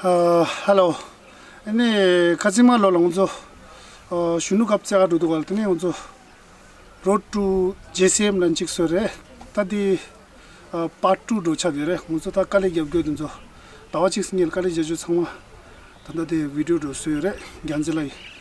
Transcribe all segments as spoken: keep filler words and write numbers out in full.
ཨ། ཧེ་ལོ། ཨ་ནི་ཁ་ཚིག་མ་ལོ་ལ་ང་ཚོ་ཨ་གཞོན་ནུ་སྐབས་རྩེ་ག་འགྲོ་འདུག་ག་ལ། དེ་ནས་ང་ཚོ་Road to J C M ལ་གཅིག་བཟོས་རེད། ད་དེ་ཨ་part two འགྲོ་ཆགས་བསྡད་རེད། ང་ཚོ་ད་དཀའ་ལས་རྒྱབ་དགོས་དེ་ཚོ་ཟླ་བ་གཅིག་སྔོན་ལ་དཀའ་ལས་རྒྱབ་ཆོག་ཚང་མ་ད་ལྟ་དེ་video འགྲོ་བཟོས་རེད། རྒྱལ་མཚན་ལགས་ཡིན།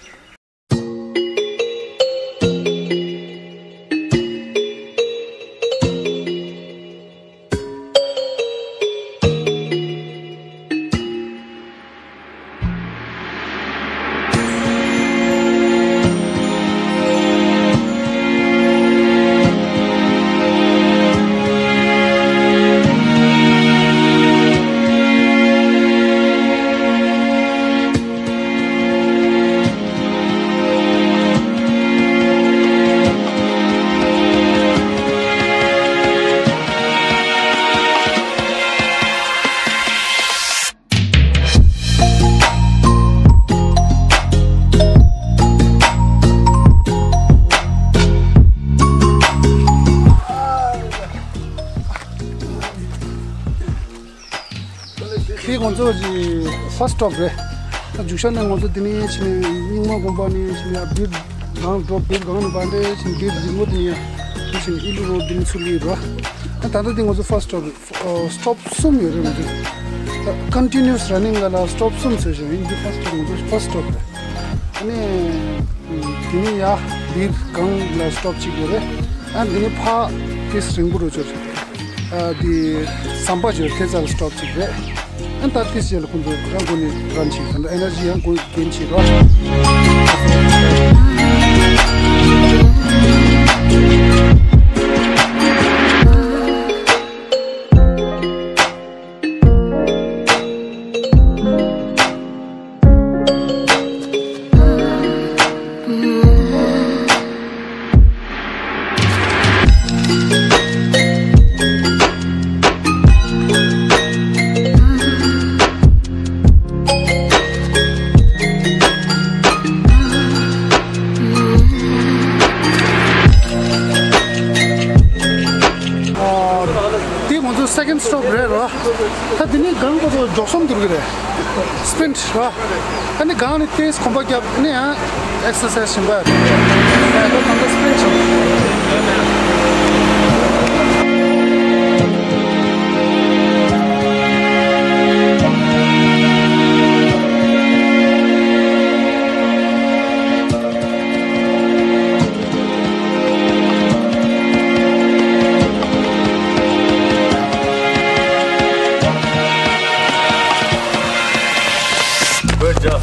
དེ་ང་ཚོ་གི་first stop རེད། ད་རྒྱུག་ཤར་ནས་ང་ཚོ་དེ་ནས་ཕྱིན་ནས་རྙིང་མ་དགོན་པ་ནས་ཕྱིན་ནས་བིར་སྒང་འགྲོ། བིར་སྒང་ནས་བར་འདྲེ་ཕྱིན་བིར་རིང་མོ་དེ་ནས་ཕྱིན་ཨི་ལུ་རོ་དེ་ནས་ཚུར་ལུས་རོ། ད་ད་ལྟ་དེ་ང་ཚོ་first stop རེད། ཨོ། stop གསུམ་ཡོད་རེད་ང་ཚོ། ད་continuous running ལ་ལ་stop གསུམ་བཟོས་བཞག་ཡིན། འདི་first stop ང་ཚོ་first stop རེད། ཨ་ནི་དེ་ནས་ཡ་བིར་སྒང་ལ་stop གཅིག་ཡོད་རེད། ཨ་འདི་ནས་ཕ་དེ་རིང་པོ་རུ་ཆོར། ཨ་འདི་ཟམ་པ་ཅིག་ཡོད། དེ་རྩ་ལ་stop གཅིག་རེད། ཨ་ད་དེ་རྗེས་ལ་ཁོང་ཚོ་རང་འགོ་ནས་run བྱེད། ད་ལྟ་energy ཡང་འགོ་གྱོན་བྱེད་རོགས། དེ་ང་ཚོ་second stop རེད་རོ། ད་དེ་ནས་སྒང་ཁོ་ཚོ་མགྱོགས་སོང་འགྲོ་གི་རེད། sprint རོ། ཨ་ནི་སྒང་ནས་ཏོག་ཙམ་གོམ་པ་བརྒྱབ་ནས་ཡང་exercise བྱེད་པ་རེད། ད་ད་ལྟ་sprint བྱེད། Good job.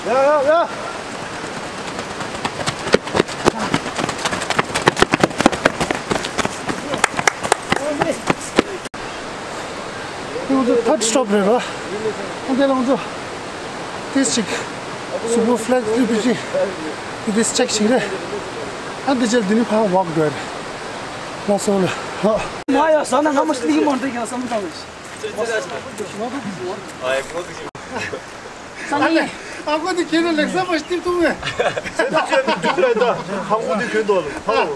ཡ་ཡ་ཡ། ང་ཚོ་third stop རེད་ར། ང་ཚོ་ལ་ང་ཚོ་ཏིས་ཅིག་ གཟུགས་པོ་ཕི་ལེཊ་ཨི་བི་ཅི་ཨི་བི་ཅི་ཅེག་བྱེད་རེད། ཨ་འདི་རྗེས་འདི་ནི་ཕར་ཝོག་འགྲོ་རེད། ལགས་སོ་ལགས། ཧ། མ་ཡ་ཟ་ན་ང་མ་ཤི་ལི་མོན་དེ་ཡ་སམ་ཏང་ལས། སང་ཉིན། ཨ་ཁོ་འདི་ཁྱེད་ལ་ལེགས་ས་མ་ཤི་ཏིབ་ཐུབ་མེད། ཚེ་ད་ཚེ་ད་རྒྱུག་ལ་ད་ཧ་གོ་འདི་གྱོན་དོ་ལ་ཧ།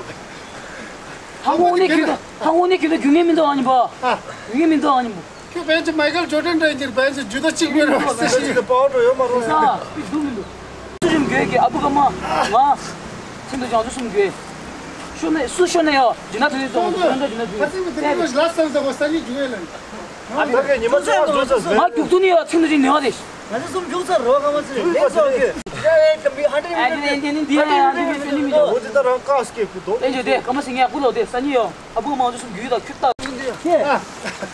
ཧ་གོ་ནི་གྱོན་དོ་ཧ་གོ་ནི་གྱོན་དོ་རྒྱུག་ངེས་མི་འདུག་ཨ་ནི་པ། རྒྱུག་ངེས་མི་འདུག་ཨ་ནི་པ། ཁྱོད་བན་ཚེ་མའི་ཁལ་ཇོར་ཌན་འདྲ་ཡིན་གྱི་བན་ཚེ་ཇུ་ད་གཅིག་མེད་རོགས་ཟེར་ཞིག་ད་པའོ་འགྲོ་ཡོད་མ་རོགས་ས་པི་འདུག་མི་འདུག་སུ་ཞིམ་དགོས་ཀྱི་ཨ་བུ་ཀ་མ་ང་ཚེ་འདུག་ཅང་སུ་ཞིམ་དགོས། ཤོ་ནས་སུ་ཤོ་ནས་ཡོ་ཇི་ན་ཐུ་ལི་ཙོང་ཐུ་ན་ཇི་ན་ཐུ་ལི་ལ་སང་ས་གོ་ས་ནི་ཇུ་ཡེ་ལན། ད་ག་ཉི་མ་ཚོ་འགྲོ་ས་ང་རྒྱུག་ཐུ་ནི་ཡོ་ཚེ་འདུག་ཅི་ནི་ཡོ་དེ། ང་ཚོ་གསུམ་རྒྱུག་ཚར་རོ་ག་མ་ཚོས་ལེགས་སོ་ཡོད། ཡ་ཡ་ད་མི་ཧན་ཏྲི་མི་ཏྲི་མི་ཧན་ཏྲི་མི་ཏྲི་མི་འོ་དེ་ད་རང་ཀ་སྐེ་ཕུ་དོ། ཨེ་ཇོ་དེ་ཀ་མ་སེ་ངས་ཨ་བུ་ལོ་དེ་ས་ནི་ཡོ། ཨ་བུ་མང་ཚོ་སུ་རྒྱུད་དང་ཁྱུ་བཏགས།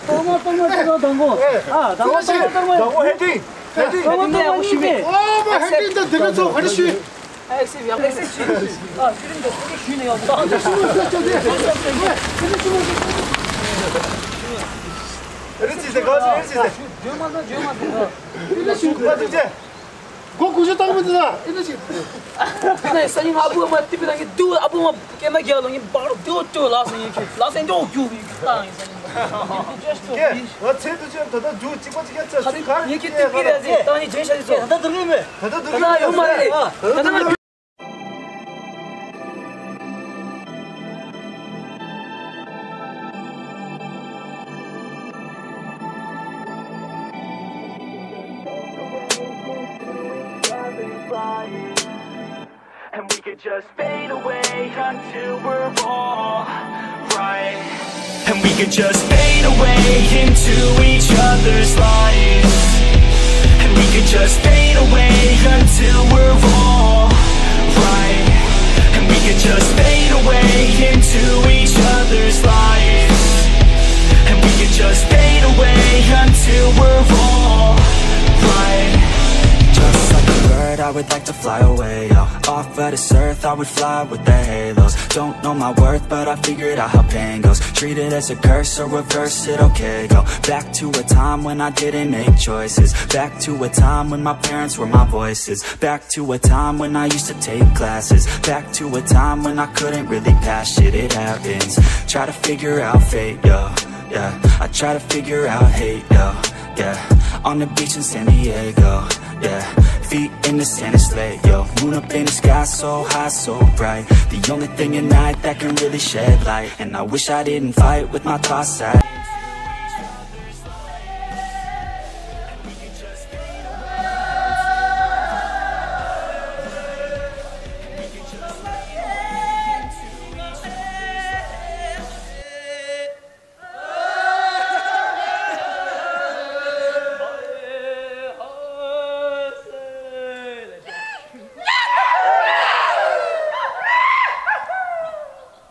ཏོག་མ་ཏོག་མ་ཏོག་མ་དང་གོ། ཨ་དང་གོ་དང་གོ་དང་གོ། ཧེ་ཏིང་། ཧེ་ཏིང་། ཏོག་མ་ཏོག་མ་གཉིས་པས། ཨོ་མ་ཧེ་ཏིང་ད་དེ་ག་ཚོ་ག་རེ་ཞུས། ཨེག་སི་ཡང་ཨེག་སི་ཞུས། ཨ་ཞུ་རིང་དུ་ཁོ་གི་ཞུས་ནས་ཡོང་། ཨ་ད་ཞུ་མ་ཞུ་ཅོ་དེ། ཨེ་ད་ཞུ་མ་ཞུ། རེ་ཅི་ཟེ་ག་ཟེ་རེ་ཅི་ཟེ། བརྗོད་མ་ཟ་བརྗོད་མ་ཟ། ཨེ་ད་ཞུ་ག་ཟེ་ཅེ། སྒོ་ཀུ་ཤུ་བཏང་མི་འདུག་ཨེ་ན་ཞིག་ཨེ་ན་སང་ཉིན་ཨ་བུ་མ་ཏི་པི་ལ་ངས་དུ་ཨ་བུ་མ་སྐད་ན་རྒྱག་ལོ་ངས་འབག་རོ་དུ་ཅོ་ལ་སང་ཉིན་ཁྱོད་ལ་སང་ཉིན་ཅོ་རྒྱུ་ཡིན་ཁྱོད་ཏང་ཡིན་སང་ཉིན་ཁྱོད་ཅོ་ཡིན། ང་ཚེ་དུ་ཅོ་ད་ད་རྒྱུ་གཅིག་པ་གཅིག་ཡ་ཚ་ཚུལ་ཁ་ངས་ཁྱོད་ཏི་པི་ལ་ཟེར་ཏང་ཡིན་ཇེན་ཤ་ཡིན་ཅོ། ད་ད་དུ་རེད་མེད། ད་ད་དུ་རེད་ད་ན་ཡོད་མ་རེད། ད་ད་ན། And we could just fade away until we're all right. And we could just fade away into each other's lives. And we could just fade away until we're all right. And we could just fade away into each other's lives. And we could just fade away until we're all right. Just like a bird, I would like to fly away, yeah. Off of this earth, I would fly with the halos. Don't know my worth, but I figured out how pain goes. Treat it as a curse or reverse it, okay, go back to a time when I didn't make choices. Back to a time when my parents were my voices. Back to a time when I used to take classes. Back to a time when I couldn't really pass shit, it happens. Try to figure out fate, yeah, yeah. I try to figure out hate, yeah, yeah. On the beach in San Diego, yeah. Feet in the sand, it's late, yo. Moon up in the sky, so high, so bright. The only thing at night that can really shed light. And I wish I didn't fight with my thoughts at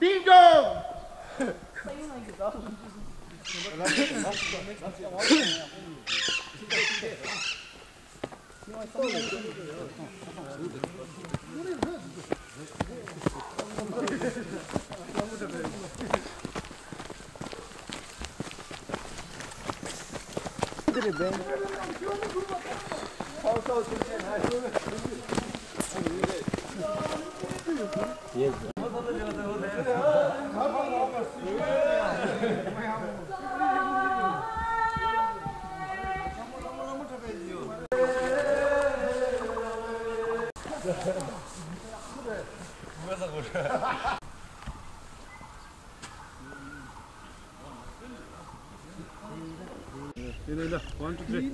Bingo! One, two, three.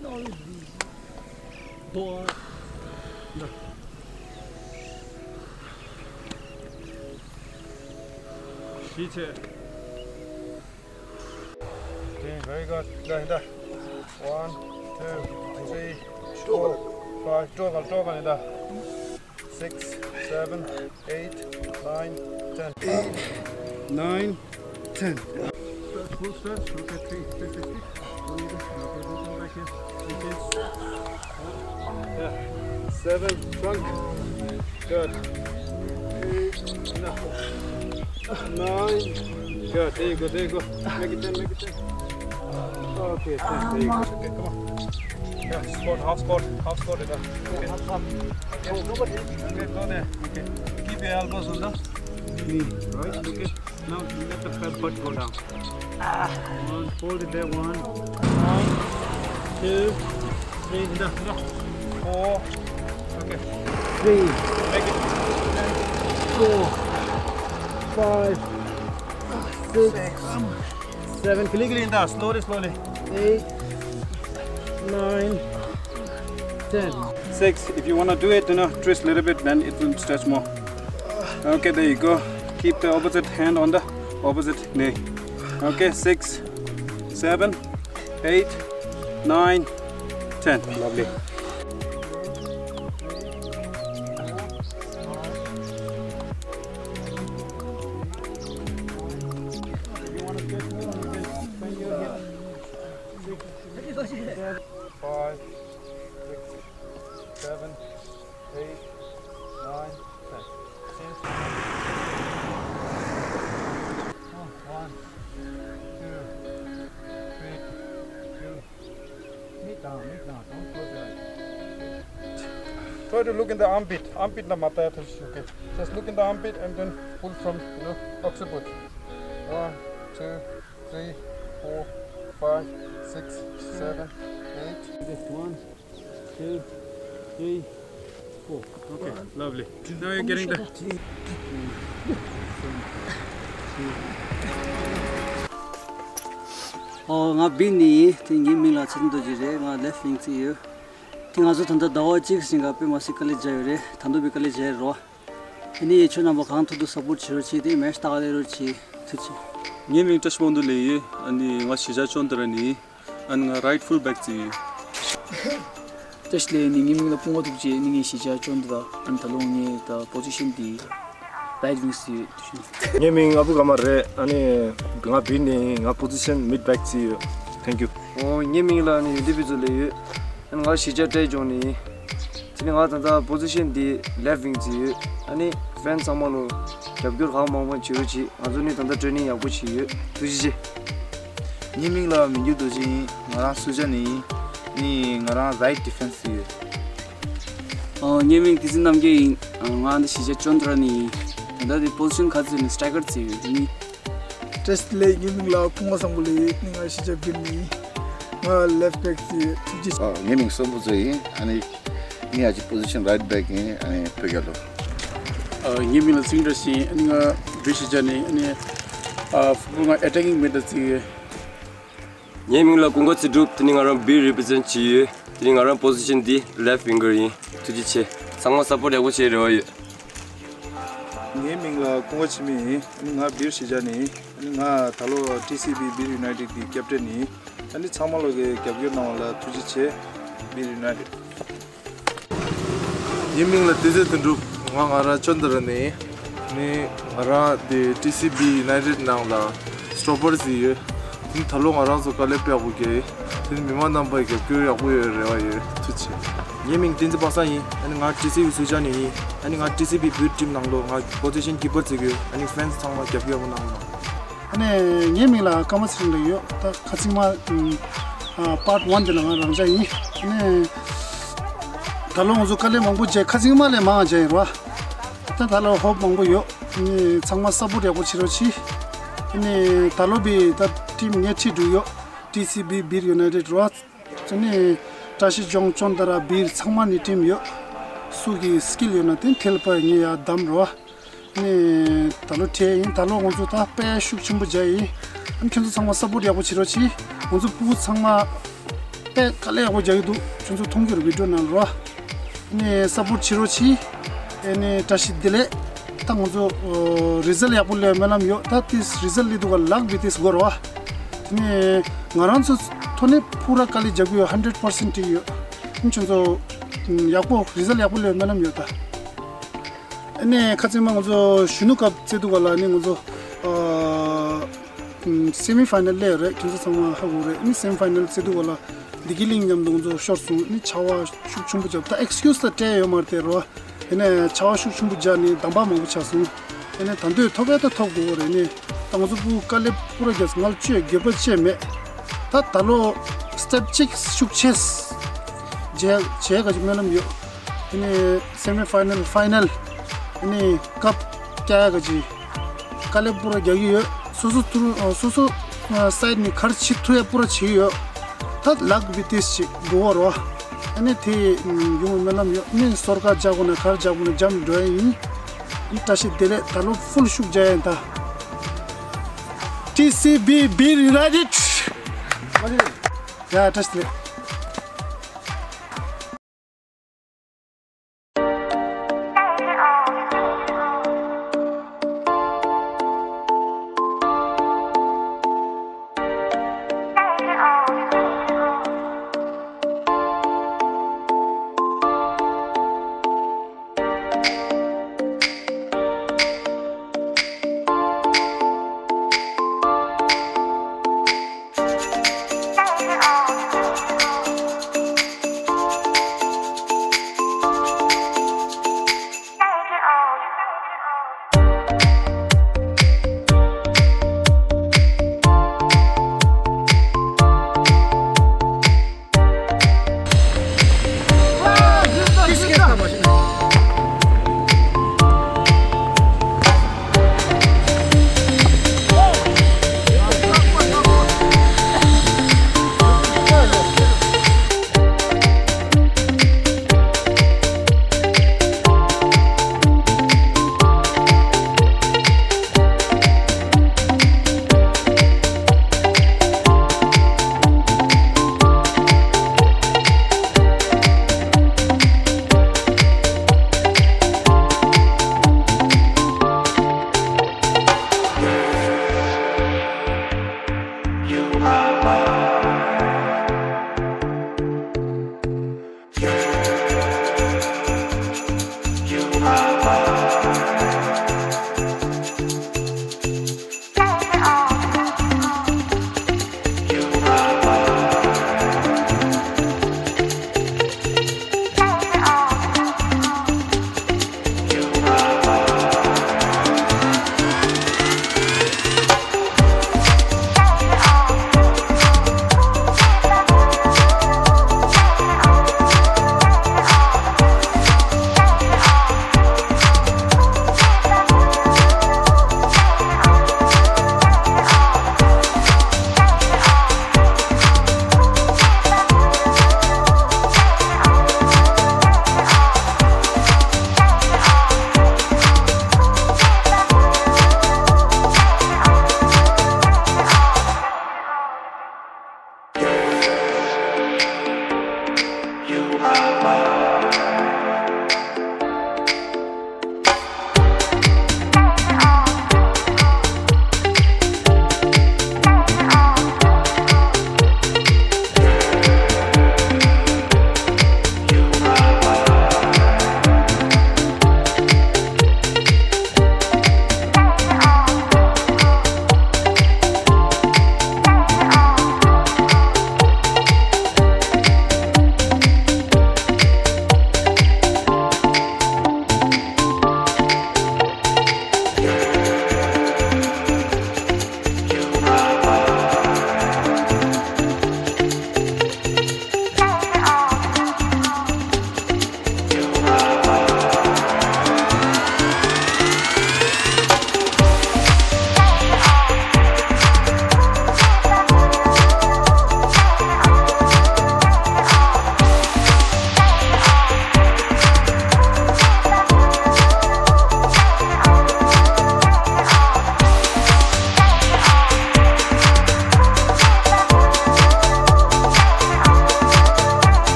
Okay, very good. One, two, three, four, five. Six, seven, eight, nine, ten. Eight, nine, ten. Full stretch, look at three, three sixty. Look at this, look at this, right here. Okay. Yeah. Seven, trunk. Good. Eight, no. Nine. Good, there you go, there you go. Make it ten, make it ten. Okay, ten, there you go. Okay, come on. Yeah, squat, half squat, half squat. Okay. Okay, go there. Okay. Keep your elbows on the knee, right? Okay. Now let the fat butt go down. Ah. One, hold it there. One, one, two, three, no, no. Four. Okay. Three. Make it. Four. Five. Six. Seven. Quickly in there. Slowly, slowly. Eight. Nine. Ten. Six. If you wanna do it, you know, twist a little bit, then it will stretch more. Okay, there you go. Keep the opposite hand on the opposite knee. Okay, six, seven, eight, nine, ten. Lovely. Five, six, seven, eight, nine, ten. Change. One, two, three, two. Knee down, knee down. Don't close your eyes. Try to look in the armpit. Armpit na mata ya thashi, okay. Just look in the armpit and then pull from, you know, occiput. One, two, three, four, five, six, seven, eight. This one, two, three, four. Okay, lovely. Now you're getting the. ཨོ། ང་བི་ནི་ཡིན། དེ་ངའི་མིང་ལ་ཚེ་རིང་རྡོ་རྗེ་རེད། ང་ལེཕ་ཝིང་རྩེ་ཡོད། དེ་ང་ཚོ་ད་ལྟ་ཟླ་བ་གཅིག་ཟིན་ག་དཔེ་མ་སྲིད་དཀའ་ལས་བརྒྱབ་ཡོད་རེད། ད་དུང་བི་དཀའ་ལས་བརྒྱབ་ཡོད་རོ། དེ་ནས་ཁྱོད་རྣམ་པ་གང་ཐུབ་ཐུབ་སཔོར་བྱེད་རོགས་བྱེད། དེ་མེ་ཤི་ཏག་ལས་རོགས་བྱེད། ཐུགས་རྗེ་ཆེ། ངའི་མིང་བཀྲ་ཤིས་དབང་འདུས་ལེགས་ཡིན། ཨ་ནི་ང་གཞིས་ཆགས་ཅོན་ཏ་ར་ནས་ཡིན། ཨ་ནི་ང་རའིཊ་ཕུལ་བེག་རྩེ་ཡིན། བཀྲ་ཤིས་ལེགས་ཡིན། ངའི་མིང་ལ་སྐུ་ངོ་ཐུགས་རྗེ། ཨ་ནི་ངའི་གཞིས་ཆགས་ཅོན་ཏ་ར། ཨ་ནི་ད་ལོ་ངའི་ད་པོ་ཛི་ཤན་འདི་རའིཊ་ཝིང་རྩེ་ཡོད། ངའི་མིང་ཨ་བུ་ཀརྨ་རེད། ཨ་ནི་ང་བི་ནས་ཡིན། ང་པོ་ཛི་ཤན་མིཌ་བེག་རྩེ་ཡོད། Thank you. ཨོ། ངའི་མིང་ལ་ནི་ཡོན་ཏན་ཕུན་ཚོགས་ལེགས་ཡོད། ཨ་ནི་ང་གཞིས་ཆགས་ཊའེ་ཇོང་ནས་ཡིན། དེ་ནས་ང་ད་ལྟ་པོ་ཛི་ཤན་འདི་ལེཕ་ཝིང་རྩེ་ཡོད། ཨ་ནི་ཕེན་ཚང་མ་ལོ་རྒྱབ་སྐྱོར་གང་མང་མང་བྱེད་རོགས་གྱིས། ང་ཚོ་ནི་ད་ལྟ་ཊེ་ནིང་ཡག་པོ་བྱེད་ཡོད། ཐུགས་རྗེ་ཆེ། ངའི་མིང་ལ་མི་འགྱུར་རྡོ་རྗེ་ཡིན། ང་རང་སུ་ཇཱ་ནས་ཡིན། ནི་ང་རང་རའིཊ་ཌི་ཕེན་སི་ཡོད། ཨ། ངའི་མིང་བསྟན་འཛིན་རྣམ་རྒྱལ་ཡིན། ང་འདི་གཞིས་ཆགས་ཅོན་ཏ་ར་ནས་ཡིན། ད་ལྟ་འདི་པོ་ཛི་ཤན་ག་ཚོད་ནི་སི་ཊའི་ཀར་རྩེ་ཡོད། འདི་ནི། བཀྲ་ཤིས་བདེ་ལེགས། ངའི་མིང་ལ་སྐུ་ངོ་བཟང་པོ་ལེགས་ཡོད། ནི་ང་གཞིས་ཆགས་བི་ནས་ཡིན། ང་ལེཕ་བེག་རྩེ་ཡོད། ཐུགས་རྗེ་ཆེ། ཨ། ངའི་མིང་སོན་པོ་མཚོ་ཡིན། ཨ་ནི་ངའི་ཨ་ཅེ་པོ་ཛི་ཤན་རའིཊ་བེག་ཡིན། ཨ་ནི་བོད་རྒྱལ་ལོ། ཨ། ངའི་མིང་ལ་ཚེ་རིང་བཀྲ་ཤིས་ཡིན། ཨ་ནི་ང་བི་གཞིས་ཆགས་ནས་ཡིན། ཨ་ནི་ཨ་ཕུ་ཊ་བོལ་ང་ཨེ་ཊེ་ཀིང་མིཌ་ལ་རྩེ་ཡོད། ངའི་མིང་ལ་ཀུན་དགའ་ཚེ་སྒྲུབ། དེ་ནི་ང་རང་བི་རི་པི་རི་ཛེན་ཊི་བྱེད་ཡོད། དེ་ནི་ང་རང་པོ་ཛི་ཤན་འདི་ལེཕ་ཝིང་གར་ཡིན། ཐུགས་རྗེ་ཆེ། ཚང་མ་སཔོར་ཡག་པོ་བྱེད་རེ་བ་ཡོད། ངའི་མིང་ལ་ཀུན་དགའ་འཆི་མེད་ཡིན། ང་བིར་གཞིས་ཆགས་ནས་ཡིན། ང་ད་ལོ་ཊི་སི་བི་བིར་ཡུ་ནའི་ཊེཌ་གི་ཀེབ་ཊེན་ཡིན། ཨ་ནི་ཚང་མ་ལོ་གི་རྒྱབ་སྐྱོར་གནང་བ་ལ་ཐུགས་རྗེ་ཆེ། བིར་ཡུ་ནའི་ཊེཌ། ངའི་མིང་ལ་བསྟན་འཛིན་དོན་གྲུབ། ང་ང་རང་ཅོན་ཏ་ར་ནས་ཡིན། ནི་ང་རང་དེ་ཊི་སི་བི་ཡུ་ནའི་ཊེཌ་ནང་ལ་སི་ཊོ་པར་ཟིན་ཡོད། དེ་ནི་ད་ལོ་ང་རང་ཚོ་དཀའ་ལས་དཔེ་ཡག་པོ་བརྒྱབ་ཡོད། དེ་ནི་མི་མང་རྣམ་པའི་རྒྱབ་སྐྱོར་ཡག་པོ་ཡོད་རེ་བ་ཡོད། ཐུགས་རྗེ་ཆེ། ངའི་མིང་བསྟན་འཛིན་པ་སངས་ཡིན། ཨ་ནི་ང་ཊི་སི་བི་སུ་ཇཱ་ནས་ཡིན། ཨ་ནི་ང་ཊི་སི་བི་བིར་ཊིམ་ནང་ལོ་ང་པོ་ཛི་ཤན་ཀི་པར་བྱེད་ཀྱི་ཡོད། ཨ་ནི་ཕེན་སི་ཚང་མ་རྒྱབ་སྐྱོར་ཡག་པོ་གནང་རོགས་གནང་། ཨ་ནི་ངའི་མིང་ལ་ཀརྨ་ཚེ་རིང་ལབ་ཡོད། ད་ཁ་ཚིག་མ་ཨ་པཱརཊ་ཝན་དེ་ལ་ང་རང་འཇགས་ཡིན། ཨ་ནི་ད་ལོ་ང་ཚོ་དཀའ་ལས་མང་པོ་བརྒྱབ། ཁ་ཚིག་མ་ལས་མང་བརྒྱབ་ཡིན་རོ། ད་ད་ལོ་ཧོབ་མང་པོ་ཡོད། ཨ་ནི་ཚང་མ་སཔོརཊ་ཡག་པོ་བྱེད་རོགས་གྱིས། ཨ་ནི་ད་ལོ་བི་ད་ཊིམ་ངས་ཁྲིད་འགྲོ་ཡོད། ཊི་སི་བི་བིར་ཡུ་ནའི་ཊེཌ་རོ། ཨ་ནི་བཀྲ་ཤིས་ལྗོངས་ཅོན་ཏ་ར་བིར་ཚང་མ་ནས་ཊིམ་ཡོད། སུ་གི་སི་ཀིལ་ཡོད་ན་དེ་ཐེལ་པ་ངས་ཡར་བདམས་རོ། ནི་ད་ལོ་ཁྲལ་ཡིན། ད་ལོ་ང་ཚོ་ད་དཔེ་ཤུགས་ཆེན་པོ་བརྒྱབ་ཡིན། ཨ་ནི་ཁྱོད་ཚོ་ཚང་མ་སཔོརཊ་ཡག་པོ་བྱེད་རོགས་གྱིས། ང་ཚོ་ཕྲུ་གུ་ཚང་མ་དཔེ་དཀའ་ལས་ཡག་པོ་རྒྱག་གི་འདུག་ཁྱོད་ཚོ་མཐོང་རྒྱུ་རེད་བི་ཌི་ཡོ་ནང་ལ་རོ། ནི་སཔོརཊ་བྱེད་རོགས་གྱིས། ཨ་ནི་བཀྲ་ཤིས་བདེ་ལེགས། ད་ང་ཚོ་རི་ཛལ་ཡག་པོ་སླེབས་སྨོན་ལམ་ཡོད། ད་དེ་རི་ཛལ་སླེབས་དུས་ལག་བི་དེ་སྒོར་བ། དེ་ནི་ང་རང་ཚོ་ཐོག་ནས་ཕུ་ར་དཀའ་ལས་རྒྱག་གི་ཡོད། ཧན་ཌེཌ་པར་སེན་ཊི་ཡོད། ཨ་ནི་ཁྱོད་ཚོ་ཡག་པོ་རི་ཛལ་ཡག་པོ་སླེབས་སྨོན་ལམ་ཡོད་ད། ཨ་ནི་ཁ་ཚིག་མ་ང་ཚོ་གཞོན་ནུ་ཀབ་རྩེ་དུས་ག་ལ་ནི་ང་ཚོ་ཨ་སེ་མི་ཕའི་ནལ་སླེབས་རེད། ཁྱེད་ཚོ་ཚང་མ་ཧ་གོ་རེད། ཨ་ནི་སེ་མི་ཕའི་ནལ་རྩེ་དུས་ག་ལ་བདེ་སྐྱིད་གླིང་མཉམ་དུ་ང་ཚོ་ཤོར་སོང་། ཨ་ནི་ཆར་པ་ཤུགས་ཆེན་པོ་བརྒྱབ། ད་ཨེག་སི་ཀིའུ་སི་ད་སྤྲད་ཡོད་མ་རེད་དེ་རོ། ཨ་ནི་ཆར་པ་ཤུགས་ཆེན་པོ་བརྒྱབ་ནས་འདམ་བག་མང་པོ་ཆགས་སོང་། ཨ་ནི་ད་འདོད་ཐོབ་པས་ད་ཐོབ་དགོས་རེད། ཨ་ནི་ད་ང་ཚོ་ཕྲུ་གུ་དཀའ་ལས་ཕུ་ར་རྒྱབ་སོང་། ང་ལ་བཅོས་འགྱོད་པ་བཅས་མེད། ད་ད་ལོ་སི་ཊེབ་གཅིག་ཤུགས་ཆེ། བྱས་བྱས་ག་ཅིག་སྨོན་ལམ་ཡོད། ཨ་ནི་སེ་མི་ཕའི་ནལ་ཕའི་ནལ། ཨ་ནི་ཀབ་རྒྱག་ག་ཅིག་དཀའ་ལས་པོ་ར་རྒྱག་གི་ཡོད། སོ་སོ་ཐུར་སོ་སོ་སའིཌ་ནས་ག་རེ་བྱེད་ཐུབ་ཡ་པོ་ར་བྱེད་ཀྱི་ཡོད། ད་ལག་བི་ཏིས་ཅིག་འགྲོ་བ་རོ། ཨ་ནི་དེ་ཡོང་བའི་སྨོན་ལམ་ཡོད། ཨ་ནི་སོར་ཀ་རྒྱག་དགོས་ན་ག་རེ་རྒྱག་དགོས་ན་འཇམ་འགྲོ་ཡ་ཡིན། ཨ་ནི་བཀྲ་ཤིས་བདེ་ལེགས། ད་ལོ་ཕུལ་ཤུགས་རྒྱག་ཡ་ཡིན་ད། ཊི་སི་བི་བི་ཡུ་ནའི་ཊེཌ། ཡ་བཀྲ་ཤིས་བདེ་ལེགས།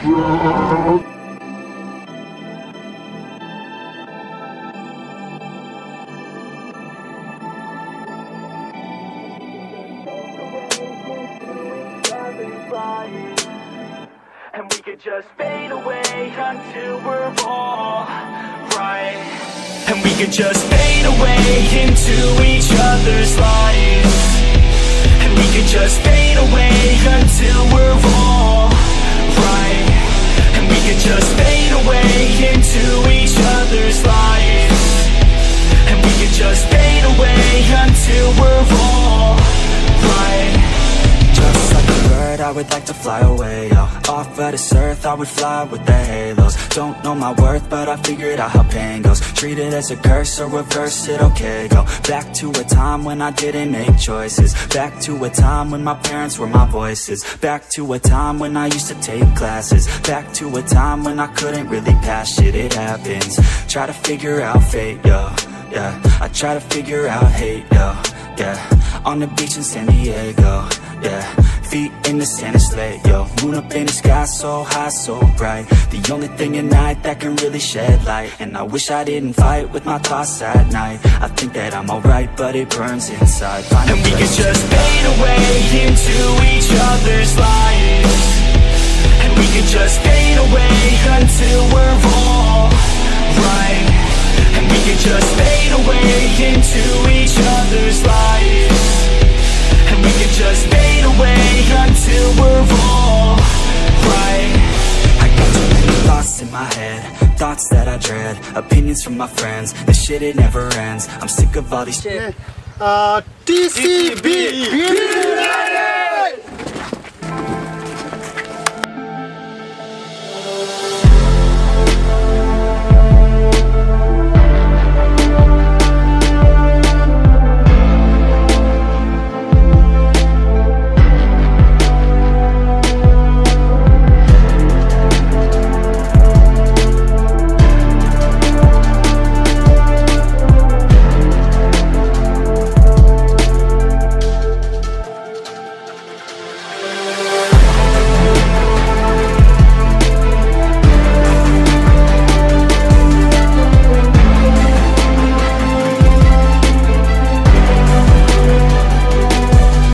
And we could just fade away until we're all right. And we could just fade away into each other's lives. And we could just fade away until we're all right. And we could just fade away into each other's lives. And we could just fade away until we're all right. Just like a bird, I would like to fly away, yeah. Off of this earth, I would fly with the halos. Don't know my worth, but I figured out how pain goes. Treat it as a curse or reverse it, okay, go back to a time when I didn't make choices. Back to a time when my parents were my voices. Back to a time when I used to take classes. Back to a time when I couldn't really pass shit, it happens. Try to figure out fate, yeah, yeah. I try to figure out hate, yeah, yeah. On the beach in San Diego, yeah. Feet in the sand, it's late, yo. Moon up in the sky, so high, so bright. The only thing at night that can really shed light. And I wish I didn't fight with my thoughts at night. I think that I'm alright, but it burns inside. And we could just fade away into each other's lives. And we could just fade away until we're all right. And we could just fade away into each other's lives. And we could just fade away until we're all right. I got too many thoughts in my head, thoughts that I dread, opinions from my friends. This shit, it never ends. I'm sick of all these. ཨ། ཊི་སི་བི།